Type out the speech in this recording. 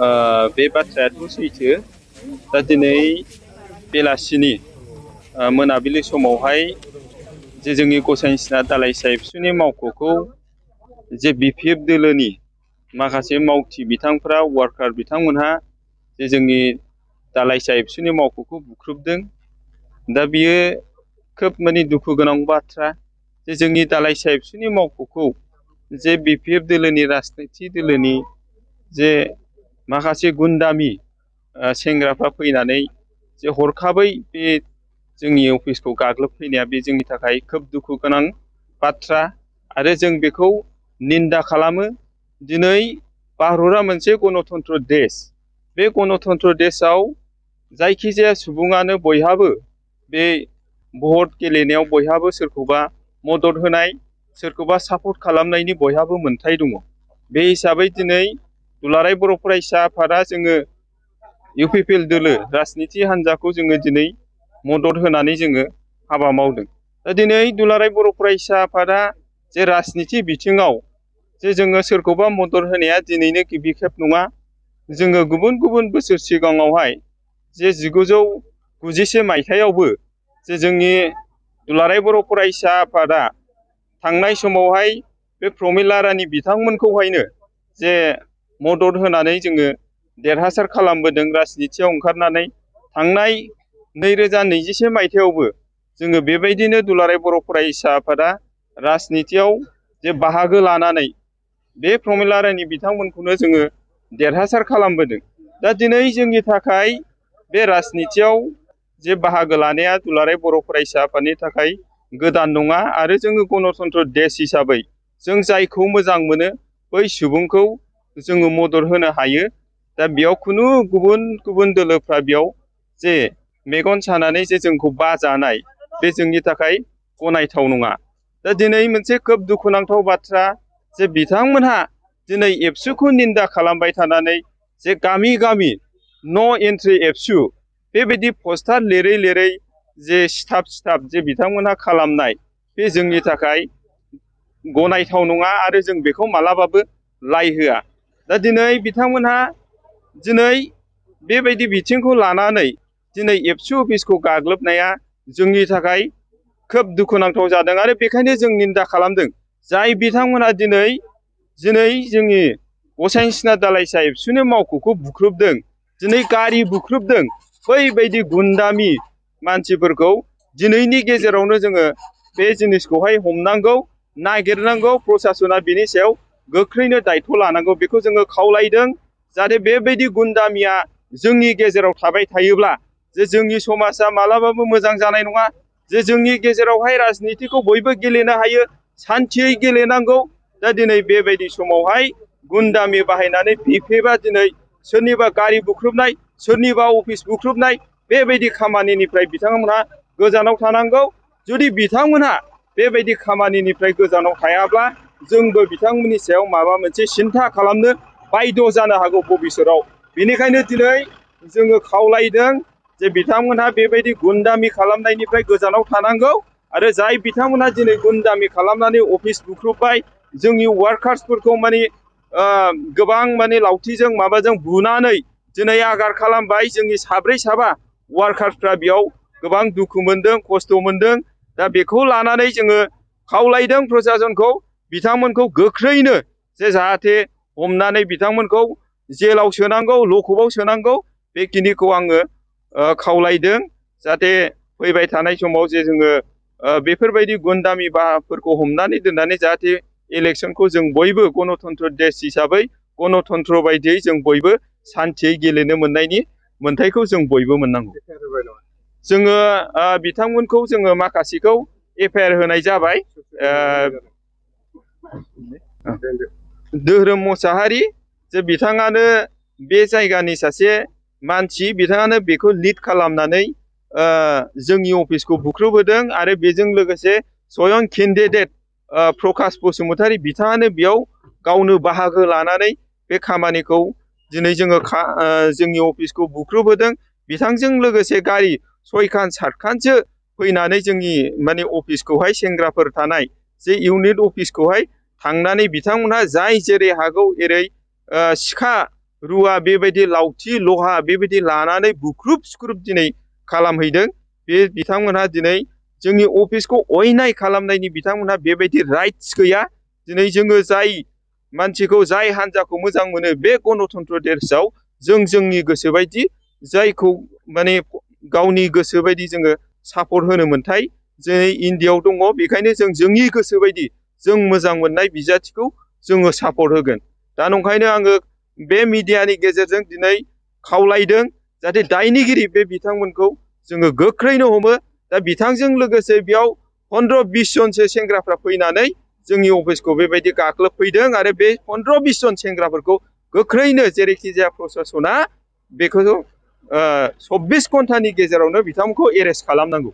बे बाथ्रायाथ' सैथो। दा दिनै बेलासिनि मोनाबिलि समावहाय जे जोंनि गसाइसिना दालाइसा एबसुनि मावख'खौ जे बिपिएफ दोलोनि माखासे मावथि बिथांफ्रा वार्कार बिथांमोनहा जे जोंनि दालाइसा एबसुनि मावख'खौ बुख्रुबदों। दा बियो खोब दुखु गोनां बाथ्रा जे जोंनि दालाइसा एबसुनि मावख'खौ जे बिपिएफ दोलोनि राजनिथि दोलोनि जे माखासे गुन्दामि सेंग्राफ्रा फैनानै जे हरखाबै बे जोंनि अफिसखौ गाग्लोबफैनाया बे जोंनि थाखाय खोब दुखु गोनां बाथ्रा आरो जों बेखौ निन्दा खालामो। दिनै भारतआ मोनसे गणतन्त्र देश। बे गणतन्त्र देशआव जायखिजाया सुबुङानो बयहाबो बे भट गेलेनायाव बयहाबो सोरखौबा मदद होनाय सोरखौबा सापर्ट खालामनायनि बयहाबो मोन्थाय दङ। बे हिसाबै दिनै दुलाराय बर' फरायसा आफादा जोङो इउपिपिएल दोलो राजनिथि हान्जाखौ जोङो दिनै मदद होनानै जोङो हाबा मावदों। दा दिनै दुलाराय बर' फरायसा आफादा जे राजनिथि बिथिङाव जे जोङो सोरखौबा मदद होनाया दिनैनो गिबि खेब नङा। जोङो गुबुन गुबुन बोसोर सिगाङावहाय जे 1991 मायथाइयावबो जे जोंनि दुलाराय बर' फरायसा आफादा थांनाय समावहाय बे प्रमिला रानि बिथांमोनखौहायनो जे मदद होनानै जोङो देरहासार खालामबोदों राजनिथियाव ओंखारनानै। थांनाय 2021 मायथाइयावबो जोङो बेबायदिनो दुलाराय बर' फरायसा आफादा राजनिथियाव जे बाहागो लानानै बे प्रमिला रानि बिथांमोनखौनो जोङो देरहासार खालामबोदों। दा दिनै जोंनि थाखाय बे राजनिथियाव जे बाहागो लानाया दुलाराय बर' फरायसा आफादनि थाखाय गोदान नङा आरो जोङो गणतन्त्र देश हिसाबै जों जायखौ मोजां मोनो बै सुबुंखौ जोङो मदद होनो हायो। दा बेयाव खुनु गुबुन गुबुन दोलोफ्रा बेयाव जे मेगन सानानै जे जोंखौ बाजानाय बे जोंनि थाखाय गनायथाव नङा। दा दिनै मोनसे खोब दुखुनांथाव बाथ्रा जे बिथांमोनहा दिनै एबसुखौ निन्दा खालामबाय थानानै जे गामि गामि नो एन्ट्रि एबसु बेबायदि पस्टार लिरै लिरै जे सिथाब जे बिथांमोनहा खालामनाय बे जोंनि थाखाय गनायथाव नङा आरो जों बेखौ मालाबाबो लाइ होआ। दा दिनै बिथांमोनहा दिनै बेबायदि बिथिंखौ लानानै दिनै एबसु अफिसखौ गाग्लोबनाया जोंनि थाखाय खोब दुखुनांथाव जादों आरो बेखायनो जों निन्दा खालामदों। जाय बिथांमोनहा दिनै जोंनि गसाइसिना दालाइसा एबसुनि मावख'खौ बुख्रुबदों, दिनै गारि बुख्रुबदों, बैबायदि गुन्दामि मानसिफोरखौ दिनैनि गेजेरावनो जोङो बे जिनिसखौहाय हमनांगौ, नागिरनांगौ। प्रसासना बिनि सायाव गोख्रैनो दायथ' लानांगौ बेखौ जोङो खावलायदों। जाहाथे बेबायदि गुन्दामिया जोंनि गेजेराव थाबाय थायोब्ला जे जोंनि समाजा मालाबाबो मोजां जानाय नङा। जे जोंनि गेजेरावहाय राजनितिखौ बयबो गेलेनो हायो, सान्थियै गेलेनांगौ। दा दिनै बेबायदि समावहाय गुन्दामि बाहायनानै बिपिएफआ दिनै सोरनिबा गारि बुख्रुबनाय, सोरनिबा अफिस बुख्रुबनाय बेबायदि खामानिनिफ्राय बिथांमोनहा गोजानाव थानांगौ। जुदि बिथांमोनहा बेबायदि खामानिनिफ्राय गोजानाव थायाब्ला जोंबो बिथांमोननि सायाव माबा मोनसे सिन्था खालामनो बायद' जानो हागौ भबिसतआव। बेनिखायनो दिनै जोङो खावलायदों जे बिथांमोनहा बेबायदि गुन्दामि खालामनायनिफ्राय गोजानाव थानांगौ आरो जाय बिथांमोनहा दिनै गुन्दामि खालामनानै अफिस बुख्रुबबाय, जोंनि वार्कार्सफोरखौ गोबां लावथिजों माबाजों बुनानै दिनै आघात खालामबाय। जोंनि साब्रै साबा वार्कार्सफ्रा बेयाव गोबां दुखु मोनदों, खस्थ' मोनदों। दा बेखौ लानानै जोङो खावलायदों प्रसासनखौ बिथांमोनखौ गोख्रैनो जे जाहाथे हमनानै बिथांमोनखौ जेलाव सोनांगौ, लकआपआव सोनांगौ बेखिनिखौ आङो खावलायदों। जाहाथे फैबाय थानाय समाव जे जोङो बेफोरबायदि गुन्दामि बाहाफोरखौ हमनानै दोननानै जाहाथे इलेक्सनखौ जों बयबो गणतन्त्र देश हिसाबै गणतन्त्र बायदियै जों बयबो सान्थियै गेलेनो मोननायनि मोन्थायखौ जों बयबो मोननांगौ। जोङो बिथांमोनखौ जोङो माखासेखौ एफआइआर होनाय जाबाय। धोरोम मुसाहारि जे बिथाङानो बे जायगानि सासे मानसि, बिथाङानो बेखौ लिड खालामनानै जोंनि अफिसखौ बुख्रुबहोदों आरो बेजों लोगोसे स्वयं केन्डिडेट प्रकाश बसुमतारी बिथाङानो बेयाव गावनो बाहागो लानानै बे खामानिखौ दिनै जोङो जोंनि अफिसखौ बुख्रुबहोदों। बिथांजों लोगोसे गारि 6 खान 7 खानसो फैनानै जोंनि अफिसखौहाय सेंग्राफोर थानाय जे इउनिट अफिसखौहाय थांनानै बिथांमोनहा जाय जेरै हागौ एरै सिखा रुवा बेबायदि लावथि लहा बेबायदि लानानै बुख्रुब सुख्रुब दिनै खालामहैदों। बे बिथांमोनहा दिनै जोंनि अफिसखौ अयनाय खालामनायनि बिथांमोनहा बेबायदि राइट्स गैया। दिनै जोङो जाय मानसिखौ जाय हान्जाखौ मोजां मोनो बे गणतन्त्र देशआव जोंनि गोसोबायदि जायखौ माने गावनि गोसोबायदि जोङो सापर्ट होनो मोनथाय जों इन्डियायाव दङ। बेखायनो जोंनि गोसोबायदि जों मोजां मोननाय बिजाथिखौ जोङो सापर्ट होगोन। दा नंखायनो आङो बे मिडियानि गेजेरजों दिनै खावलायदों जाहाथे दायनिगिरि बे बिथांमोनखौ जोङो गोख्रैनो हमो। दा बिथांजों लोगोसे बेयाव 15-20 जनसो सेंग्राफ्रा फैनानै जोंनि अफिसखौ बेबायदि गाग्लोबफैदों आरो बे 15-20 जन सेंग्राफोरखौ गोख्रैनो जेरैखि जाया प्रसासना बेखौ 24 घन्टानि गेजेरावनो बिथांमोनखौ एरेस्ट खालामनांगौ।